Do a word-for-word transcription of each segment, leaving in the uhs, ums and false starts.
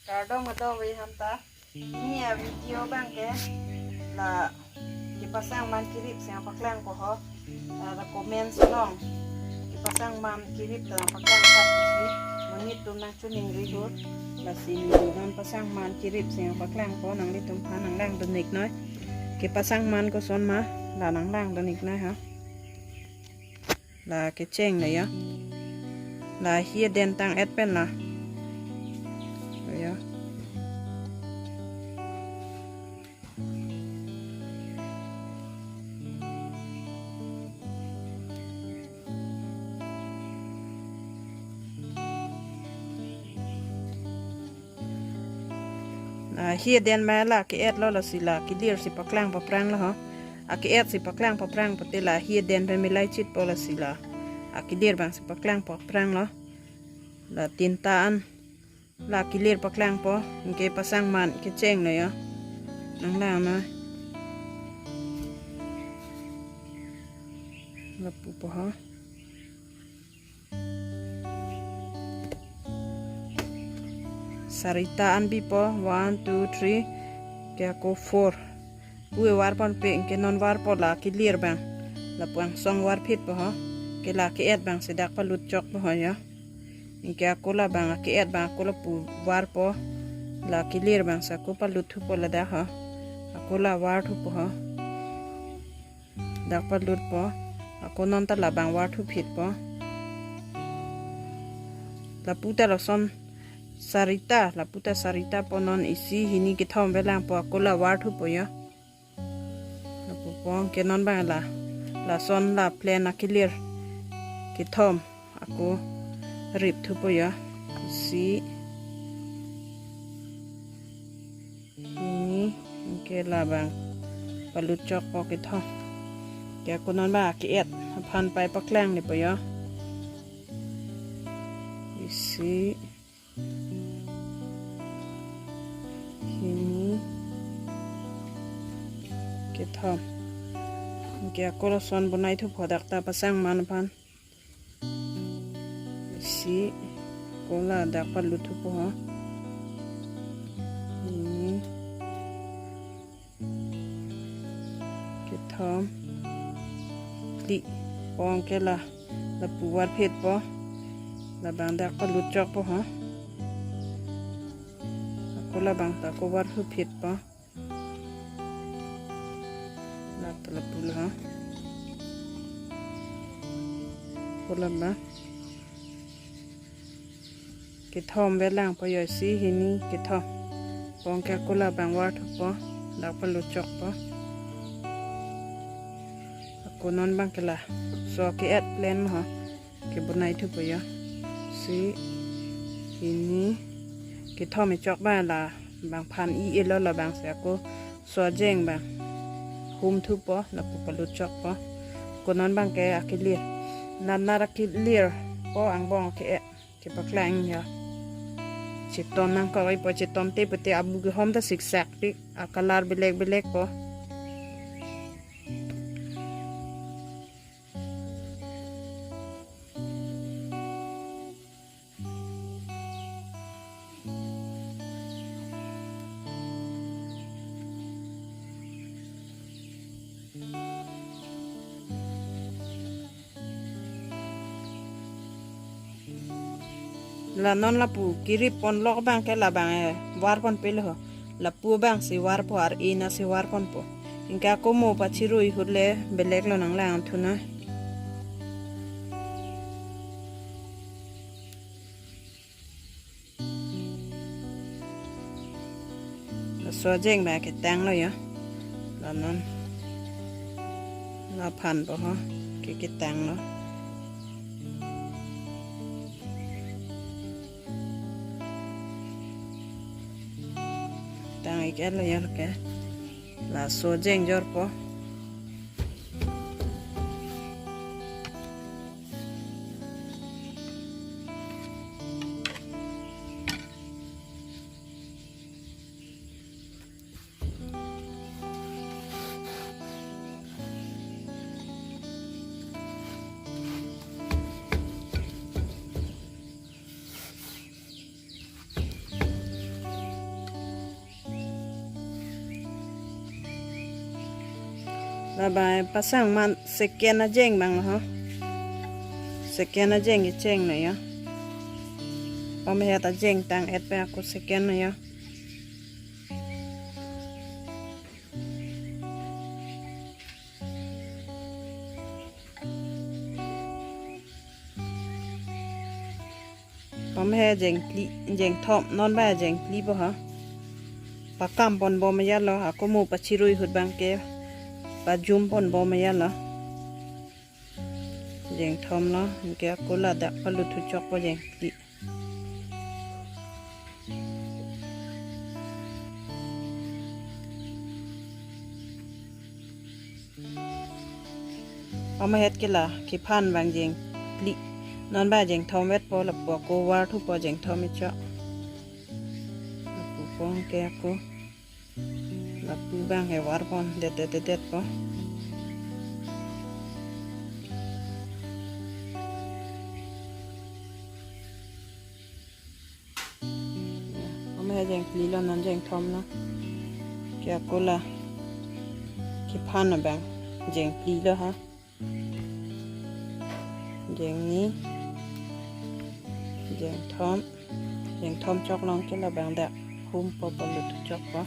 Kardom kadokave aphanta. Pini a-video abangke la kepasang man kerip si nangpaklangpo ho. La, la comments along kepasang man kerip ta nangpaklang thap pusi monit atum nangchiningri ahut. Lasi neli non pasang man kerip si nangpaklangpo, nanglitumphan nanglangdun-iknoi. Kepasang man koson ma, la nanglangdun-iknoi ha. La kecheng lo ya. La hi aden tang-et pen la. Ya. Ah, hi aden ma la ke-et lo, lasi la kelir si paklangpo aphrang lo ho. Ake-et si paklangpo aphrang pute la hi aden pen milai chitpo, lasi la akelir abang si paklangpo aphrang lo. La tinta an la kelir paklangpo, anke pasang man kecheng lo ya. Nanglang na. Lapupo ho. Sarita an bipo, one, two, three, ke ako four. Pu-e varponpe, anke non varpo la kelir abang. Lapu angsong varphitpo ho. Ke la ke-et abang si dak palut chokpo ho ya. Anke ako labang, ake-et abang ako lapu varpo. La kelir abang si ako palut thupo ladak ho. Ako la var thupo ho. Dak palutpo. Ako non ta labang var thuphitpo. Lapu ta lason sarita, lapu ta sarita po, non isi, hini, kethom velangpo, ako la var thupo ya. Lapupo, anke non abang la, lason la plain akelir kethom ako rip thupo ya. Isi, hini, anke labang palut chokpo kethom. Ke ako non abang ake-et aphan pai paklang nipo ya. Isi, hini, kethom. Anke ako lason bonai thupo dak ta pasang man aphan. Isi, ako ladak palut thupo ho. Hini, kethom, phli. Anke la, lapu varphitpo. Labang dak palut chokpo ho. Ako labang ta ako var thuphitpo. La ta lapu lo ha. Ako labang kethom velangpo ya, isi, hini, kethom. Anke ako labang var thupo, dak palut chokpo. Ako non abangke laso ke-et plain ho. Kebonai thupo ya. Isi, hini, kethom ichok abang labang phan i-e lo, labang si ako sojeng abang hum thupo, lapu palut chokpo. Ako non abangke akelir. Nana akelir po angbong ke-et kepaklang ya. Cheton nangkok-ipo, chetonte pute abu kehom ta siksak pik, a-color belek belek po. La non lapu kerip ponlok abangke labang, eh, varponpe lo ho. Lapu abang si varpo, ar-e na si varponpo. Anke ako mo pachirui ahut le belek lo, nanglang thunon. Laso ajeng abang ketang lo ya. La non laphan po ho. Ke ketang lo. Tang-ik-et lo ya ke. Laso ajeng jor po. Bye bye. Pasang man second ajeng abang lo ho. Second ajeng kecheng lo ya. Pame het ajeng tang-et pen ako second lo ya. Pame het jengphli, jengthom, non abang jengphli po ha. Pakam ponbom ajat lo, ako mo pachirui ahut abang ke pajum ponbom ajat lo. Jengthom lo, anke ako ladak palut thu chokpo jengphli. Pame het ke la kephan abang jengphli. Non abang jengthom vetpo, lapu ako var thupo jengthom icho. Lapu pon ke ako. Lapu abang he var pondet det det po. Pame het jengphli lo, non jengthom lo. Ke ako la kephan abang jengphli lo ha. Jengni, jengthom, jengthom chok long ke labang dak humpo, palut chokpo.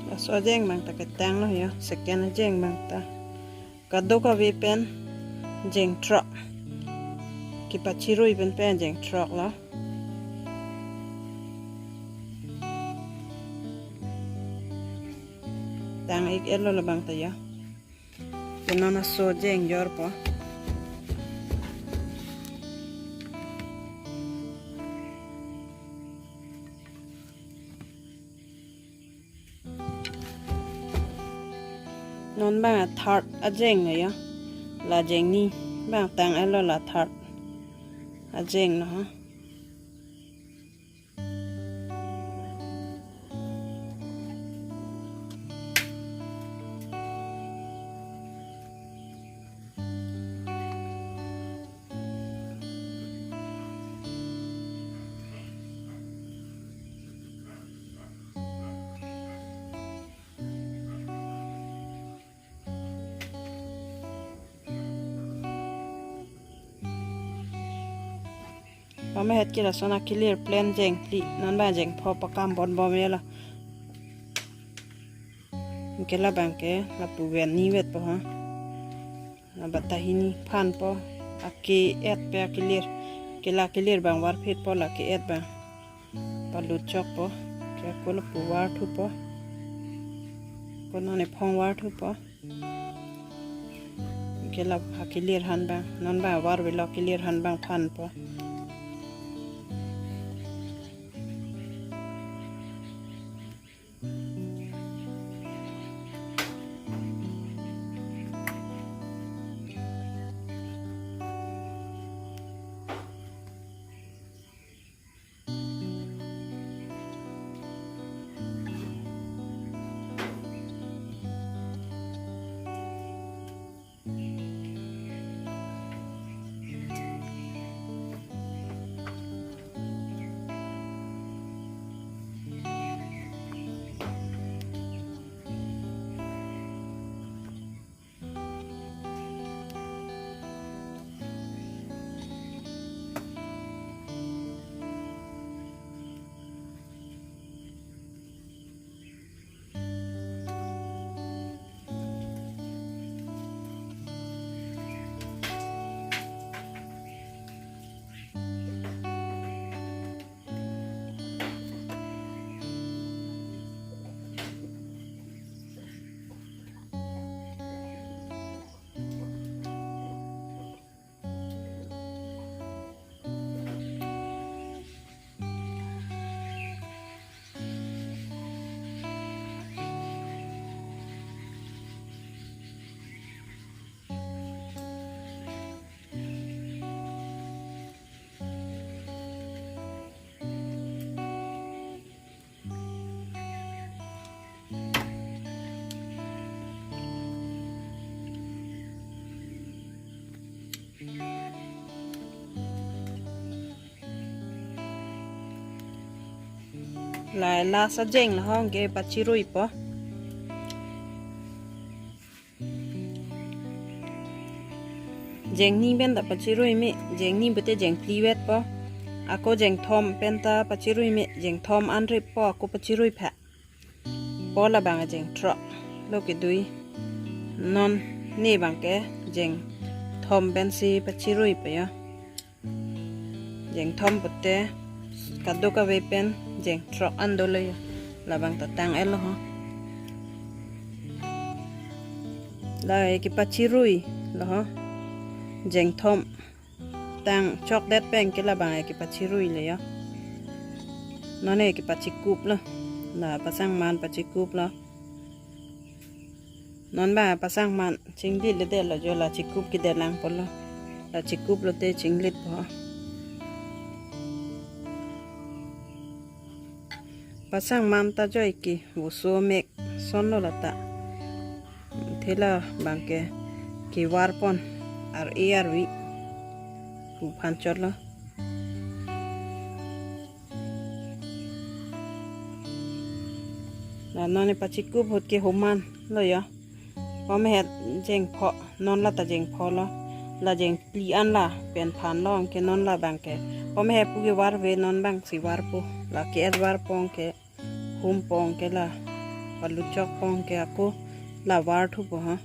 Laso ajeng abang ta ketang lo ya, second ajeng abang ta. Kadokave pen jengthrok. Kepachirui pen pen jengthrok lo. Tang-ik-et lo labang ta ya. Ke non laso ajeng jorpo. Non abang third ajeng lo ya. La jengni abang tang-et lo, la third ajeng lo ha. Pame het ke lason akelir plain jengphli, non abang jengpho pakam ponbom ajat lo. Anke labang ke lapu ven ni vetpo ha. Labang ta hini phanpo, ake-et pen akelir. Ke la akelir abang varphitpo, la ke-et abang palut chokpo. Ke ako lapu var thupo. Ako non ephong var thupo. Ke la akelir aphan abang, non abang varvelo, akelir aphan abang phanpo. La last ajeng lahong ke pachiruipo. Jeng hini pen ta pachirui me, jeng hini pute jeng phli vetpo. Ako jeng thom pen ta pachirui me, jeng thom anrippo ako pachirui pha. Po labang jeng throk lo kedui. Non ne abang ke jeng thom pensi pachiruipo ya. Jeng thom pute kadokave pen jeng throk an dolo ya. Labang ta tang-etlo ho. La kepachirui lo ho. Jeng thom tang chokdet pen ke labang kepachirui le ya. Non ne kepachikup lo. La pasang man pachikup lo. Non abang pasang man chinglitledet lo jo, la chikup kedet lang pulo. La chikup lote chinglitpo. Pasang man ta joi ke voso mek sonlo lata. Thela abang ke kevarpon ar-e arvi pu phan chotlo. La non ne pachikup ahut ke homan lo ya. Pame het jeng pho, non lata jeng pho lo. La jeng phli an la pen phan lo anke non labang ke. Pame het pu kevarve non abangsi varpo. La ke-et varpo anke, humpo anke la palut chokpo anke ako la varthupo ha.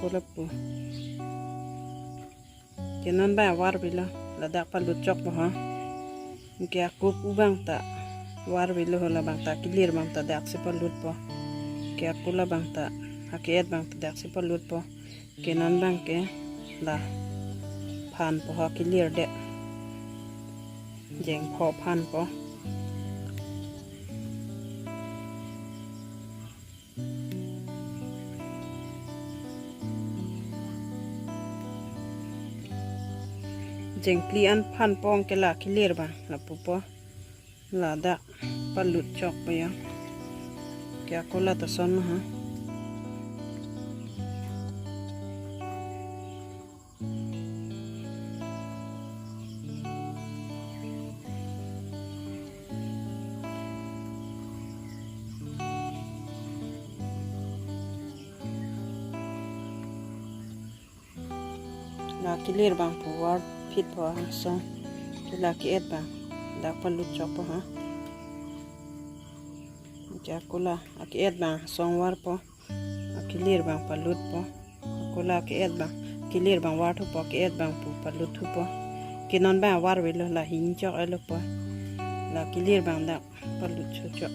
Ko lapu. Ke non abang varvelo, ladak palut chokpo ha. Ke ako pu abang ta varvelo ho, labang ta kelir abang ta daksi palutpo. Ke ako labang ta, ake-et abang ta daksi palutpo. Ke non abang ke la phanpo ha, kelir det. Jeng pho phanpo. Jeng phli an phanpo anke la kelir abang la pupo. Ladak palut chokpo ya. Ke ako la ta son ha. La kelir abang pu varphitpo ha song. Ke la ke-et abang dak palut chokpo ha. Ke ako la ake-et abang song varpo. Akelir abang palutpo. Ako la ke-et abang, kelir abang varthupo, ke-et abang pu palutthupo. Ke non abang varvelo, la hini chok-etlo po. La kelir abang dak palut chokchok.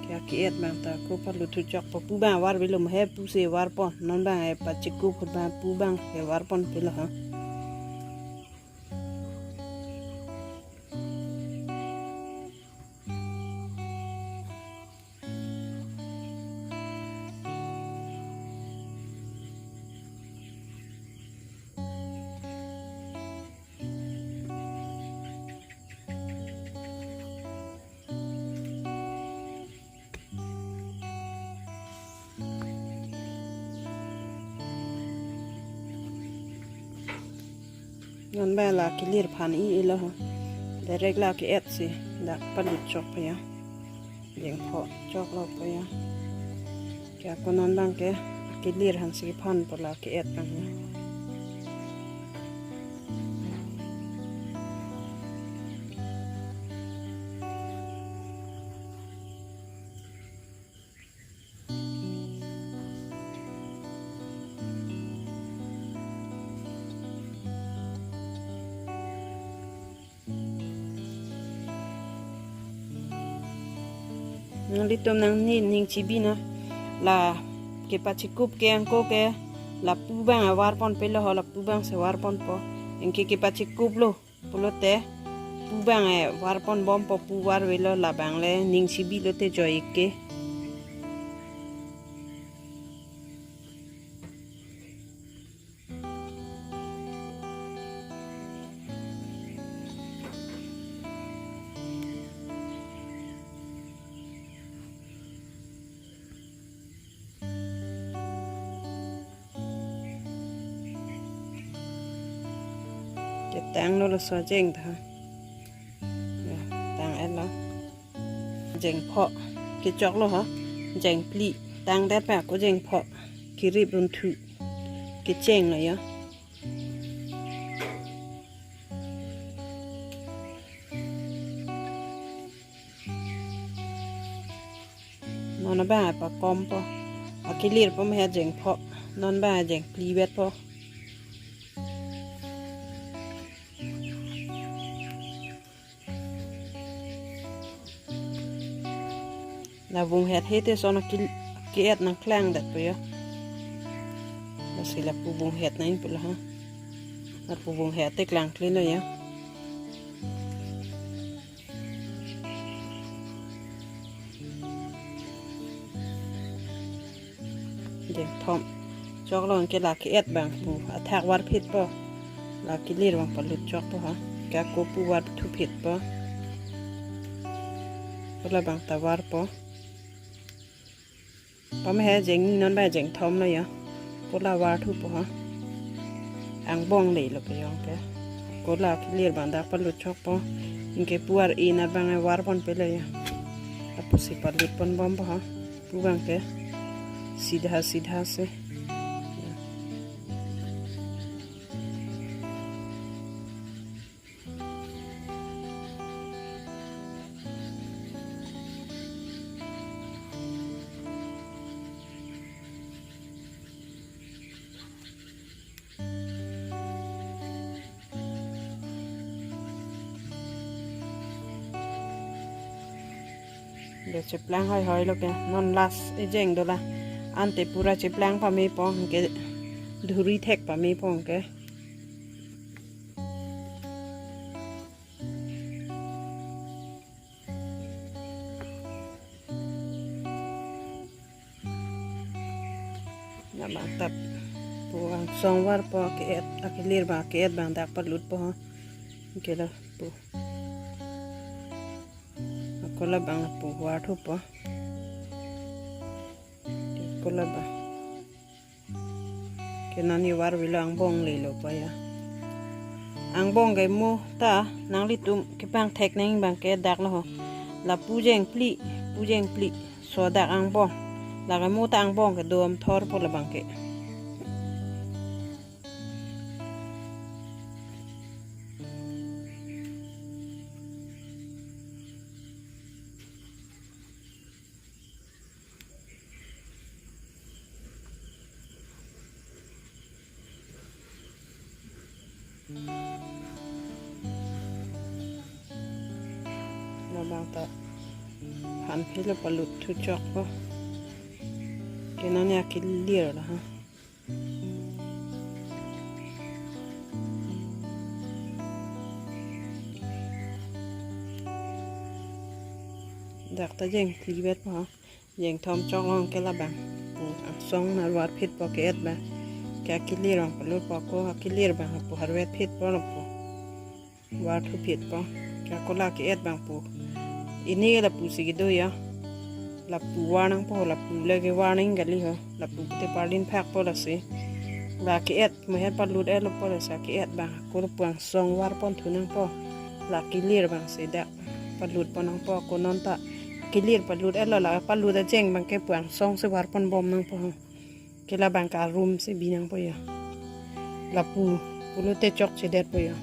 Ke ake-et abang ta ako palutthu chokpo. Pu abang varvelo, mo he pusi varpo. Non abang e pachikup ahut abang pu abang ke varponpelo ha. Non abang la kelir phan-i-etlo ho. Direct la ke-et si dak palut chokpo ya. Jeng pho choklo po ya. Ke ako non abang ke kelir aphan si phanpo, la ke-et abang ya. Nanglitum nangning chibi na, la kepachikup ke ako ke la pu abang e varponpelo ho, la pu abang si varponpo. Anke kepachikuplo pulote pu abang e varponbompo, pu varvelo, labang le ning chibi lote joi ke. Ketanglo laso ajeng ta. Jengpho kechoklo ho. Jengphli tangdet pa ako jengpho. Kirip runthu. Kechenglo yo. Non abang apa kompo. Akilir po mehe jengpho. Non abang jengphli bet po. La vung het he te son aki, aki-et nangklangdet po yo. Lasi lapu vung het nang pulo ha. Lapu vung het te klangkle lo yo. Jengthom choklo anke la ke-et abang pu athak varphit po. La kilir abang palut chok po ha. Ke ako pu varthu phit po. Ko labang ta var po. Pame he jengni non abang jengthom lo yo. Ko la varthu po ha. Angbong lelo ke yo ke. Ko la kilir abang dak palut chok po. Anke pu ar-e na abang varpon pelo yo. Lapusi palut pon bom po ha. Pu abang ke sidha sidha se. Lo cheplang hoi hoi lo ke. Non last ejeng dola. Ante pura cheplang pame po anke dhuri thek pame po anke. Labang ta pu angsong var po ke-et, akilir abang ke-et abang dak palut po ha. Anke lapu. Ako labang lapu varthu po. Ako labang. Ke non ne varvelo angbong lelo po ya. Angbong ke mo ta nanglitum kepangthek nang abang ke dak lo ho. Lapu jengphli, pu jengphli. So dak angbong. Lake mo ta angbong ke dom thor po labang ke. Labang ta phan philo palut thu chok po. Ke non ne akilir lo ha. Dak ta jengphli bet po ha. Jengthom chok long ke labang. Pu angsong na varphit po ke-et abang. Ke akilir abang palut po ko akilir abang pu harvet phit po lapu. Varthu phit po. Ke ako la ke-et abang pu. Ini lapusi kedo ya. Lapu var nang po lapu lake var nang kali ho. Lapu te parlin phak po lasi. La ke-et mehe palut-etlo po lasi ke-et abang. Ako lapu angsong varpon thu nang po. La kilir abang si dak palut pon nang po ako non ta. Kilir palut-etlo la palut ajeng abang ke pu angsong si varpon bom nang po. Ke labang ke arum si bi nang po ya. Lapu pulote chokchedet po ya.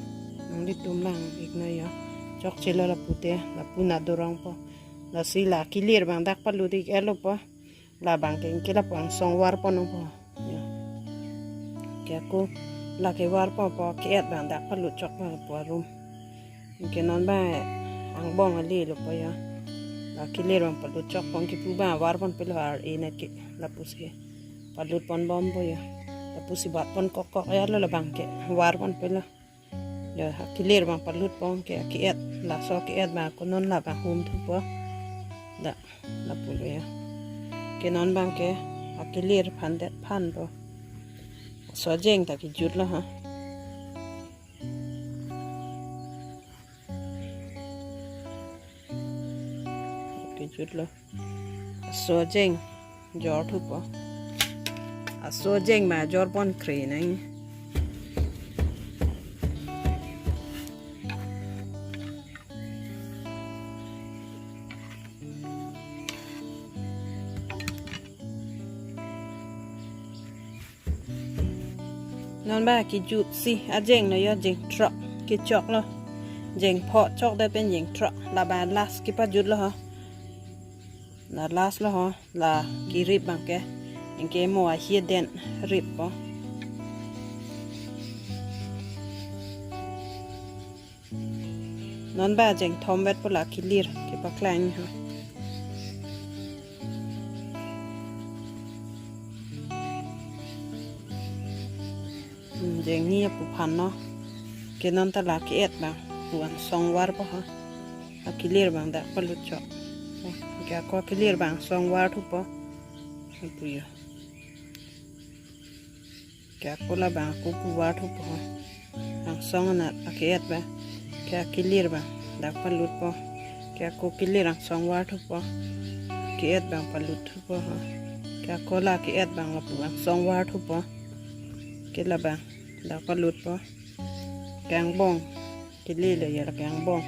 Nanglitum lang-iknon ya. Chokchelo lapu te, lapu na dorong po. Lasi la kilir abang dak palut-ik-etlo po. Labang ke ke lapu angsong varpon nang po. Ya. Ke ako la ke varpon po ke-et abang dak palut chok po lapu arum. Anke non abang angbong alelo po ya. La kilir abang palut chok po anke pu abang varpon pelo ar-e na ke lapusi palut pon bom po ya. Lapusi varpon kokkok ya lo labang ke varpon pelo. Ya kilir abang palut po anke ke-et laso ke-et abang ako non labang hum thu po. Dak lapulo ya. Ke non abang ke akilir phan det phan po. So jeng ta kejutlo ha. Kejutlo. So jeng jor thu po. Aso jeng ma jor pon kre nang. Non ba kejut si ajeng lo yo, jeng throk kechok lo. Jeng pho chok de pen jeng throk. Laba last kepajut lo ho. La last lo ho. La kerip abang ke. Anke mo ahi aden rip po. Non ba jeng thom vet po la kelir kepaklang ho. Hmm, jeng ni apu phan no. Ke non ta la ke-et abang pu angsong var po ha. Akelir abang dak palut chok. Ke ako kelir abang angsong var thupo. Apu yo. Ke ako labang ako pu var thupo ha. Angsong anat ake-et abang. Ke akelir abang dak palut po. Ke ako kelir angsong var thupo. Ke-et abang palut thupo ha. Ke ako la ke-et abang lapu angsong var thupo. Ke labang dak palut po. Ke angbong. Kele le ya la ke angbong.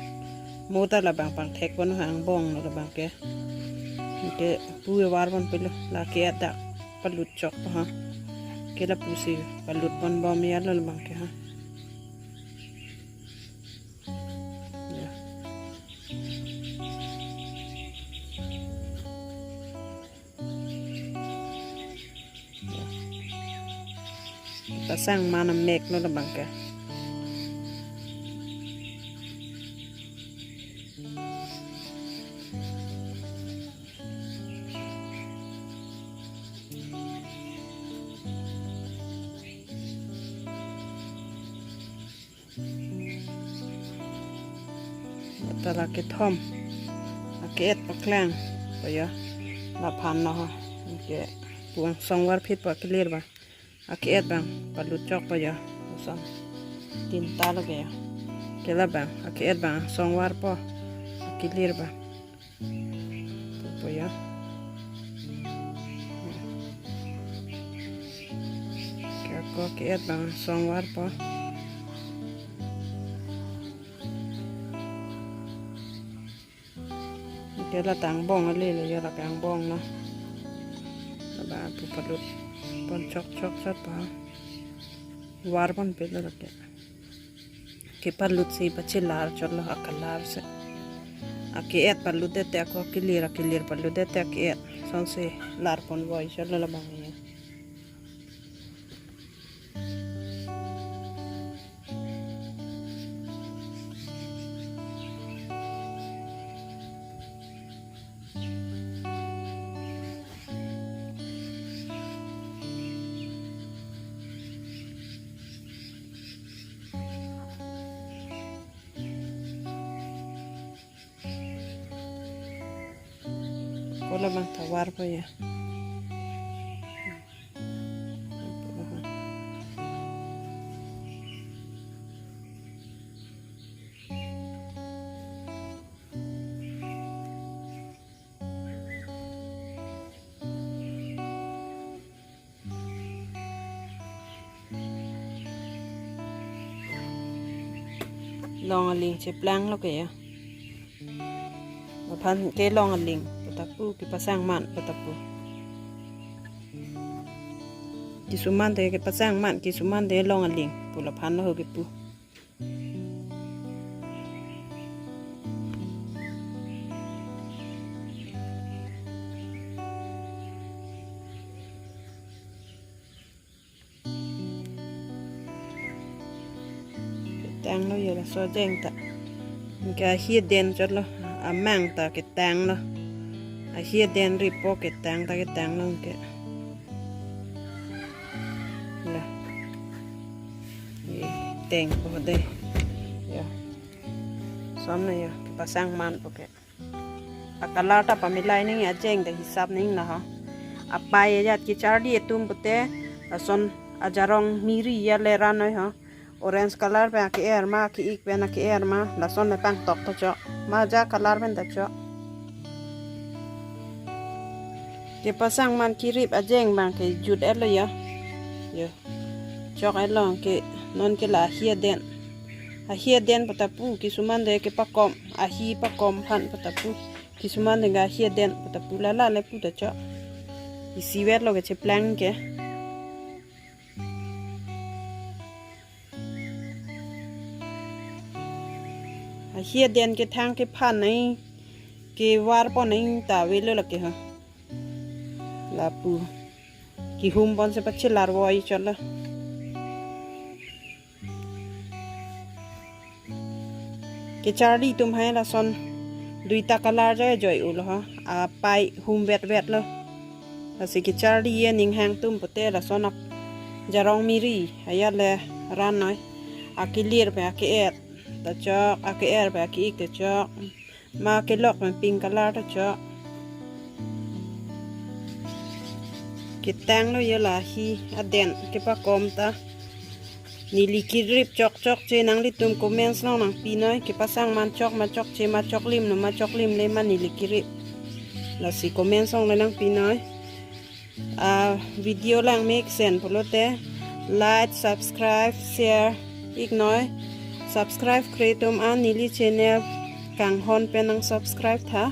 Mo ta labang pangthek po no ha angbong no labang ke. Ke pu e var pon pelo la ke-et dak palut chok po ha. Ke lapusi palut pon bom ya lo labang ke ha. Ya. Pasang mana mek lo labang ke. Ta la kethom. Ake-et paklang po ya. Laphan lo ha. Ke pu angsong var phit po akelir abang. Ake-et abang palut chok po ya. Ason. Tinta lo ke ya. Ke labang. Ake-et abang angsong var po. Akelir abang. Po ya. Ke ako ke-et abang angsong var po. Ke la ta angbong ale le ya la ke angbong na. Labang pu palut pon chok chok chok po. Var pon pelo la ke. Ke palut si pachelar chot lo akelar si. Ake-et palut det te ako kelir, akelir palut det te ake-et. Sonsi lar pon voi chot lo labang ya. Ko labang ta var po ya. Long aling cheplang lo ke ya. Laphan ke long aling pata pu, kepasang man pata pu. Kisuman te kepasang man, kisuman te long aling pu laphan lo ho kepu. Ketang lo ya laso ajeng ta. Anke ahi aden chot lo, amang ta ketang lo. Ahi aden rip po, ketang ta ketang lo anke. Ya. Ye, teng po de. Ya. Som na ya, kepasang man po ke. Acolor ta pamilai nangji, ajeng ta hisap nangji na ha. Apai ajat kecharli atum pute, lason ajarong miri ya le ran noi ha. Orange color pen ake-er ma, ake-ik pen ake-er ma, lason le pangtok ta chok. Ma ja color pen ta chok. Kepasang man kerip ajeng abang kejut-et lo ya. Yo. Chok-et lo ke non ke la ahi aden. Ahi aden pata pu, kisuman de kepakom, ahi pakom aphan pata pu. Kisuman de ga ahi aden pata pu, la la le pu ta chok. Isivet lo ke cheplang ke. Ahi aden kethang kephan nai, kevar pon nai ta avelo lake ha. Lapu kehum ponsi pachelar voi chotlo. Kecharli atum hai lason duita color jai joi ulo ha. Apai hum vet vetlo. Lasi kecharli ye ning hang atum pute lason ak jarong miri hayale ran noi. Akelir pen ake-et ta chok, ake-er pen ake-ik ta chok, ma kelok pen pink color ta chok. Ketanglo ye lahi aden kepakom ta. Neli kirip chok chokche, nanglitum comments along nangpi noi, kepasang man chok ma chokche, ma choklim lo ma choklim le ma neli kirip. Lasi comments along le nangpi noi. A video lang mek sen pulote like, subscribe, share ik noi. Subscribe kre atum an neli channel kanghon pen nang subscribe tha.